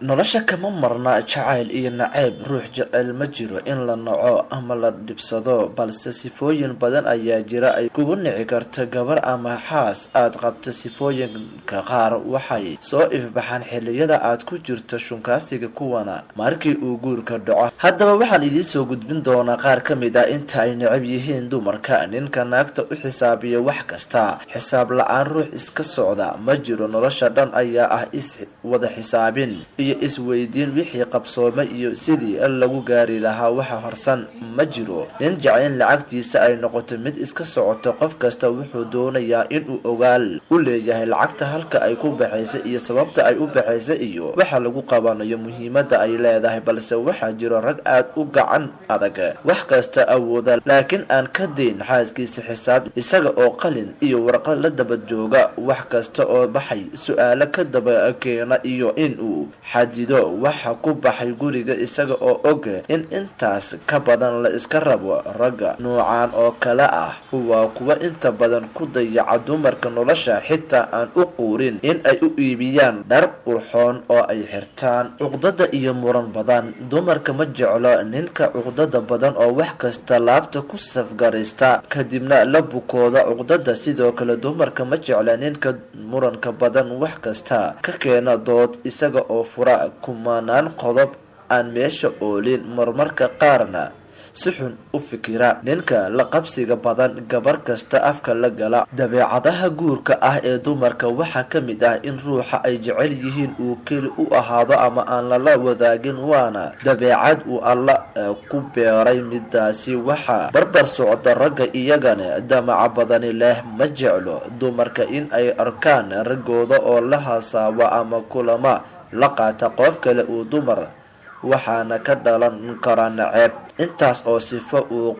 Nolosha kama marna jacayl iyo nacayb. Ruux jecel ma jiro in la naco ama la dhibsado, balse sifooyin badan ayaa jira ay kugu nici karto gabar ama xaas aad qabto. Sifooyinka qaar waxay soo ifbaxaan xilliyada aad ku jirto shunkaasiga, kuwana markii uu guurka dhaco. Haddaba waxaan idiin soo gudbin doonaa qaar ka mid ah inta ay necab yihiin dumarka. Ninka naagta u xisaabiya wax kasta. Xisaab la-aan ruux iska socda ma jiro. Nolosha dhan ayaa ah is wada xisaabin iyo isweydiin wixii qabsoomay iyo sidii lagu gaari lahaa. Waxa harsan ma jiro nin jecel in lacagtiisa ay noqoto mid iska socoto. Qof kasta wuxuu doonayaa inuu ogaal u leeyahay lacagta halka ay ku baxaysa iyo sababta ay u baxaysa iyo waxa lagu qabanayo, muhiimada ay leedahay. Balse waxaa jiro rag aad u gacan adag, wax kasta awooda, laakiin aan ka dayn xaaskiisa xisaab, isaga oo qalin iyo warqad la daba jooga, wax kasta oo baxay su-aalo ka daba keena, iyo in uu xadido waxa ku baxay guriga, isaga oo og in intaas ka badan la iska rabo. Ragga nuucan oo kale ah waa kuwa inta badan ku dayaca dumarka nolosha, xitaa aan u quurin in ay u iibiyaan dhar qurxoon oo ay xirtaan. Cuqdada iyo muran badan. Dumarka ma jeclo ninka cuqdada badan oo wax kasta laabta ku safgaraysta, kadibna la bukooda cuqdada. Sidoo kale dumarka ma jecla ninka muranka badan, wax kasta ka keena dood, isaga oo fura kumanaan qodob aan meesha oolin, marmarka qaarna si xun u fikira. Ninka la qabsiga badan, gabar kasta afka la gala. Dabeecadaha guurka ah ee dumarka waxaa ka mid ah in ruuxa ay jecel yihiin uu keli u ahaado ama aan lala wadaagin, waana dabeecad uu Alla ku beeray. Midaasi waxaa barbar socda ragga iyagana damaca badani leh. Ma jeclo dumarka in ay arkaan raggooda oo la hasaabo ama kulama la qaata qof kale uu dumar, waxaana ka dhalan kara naceeb. Intaas oo sifo uu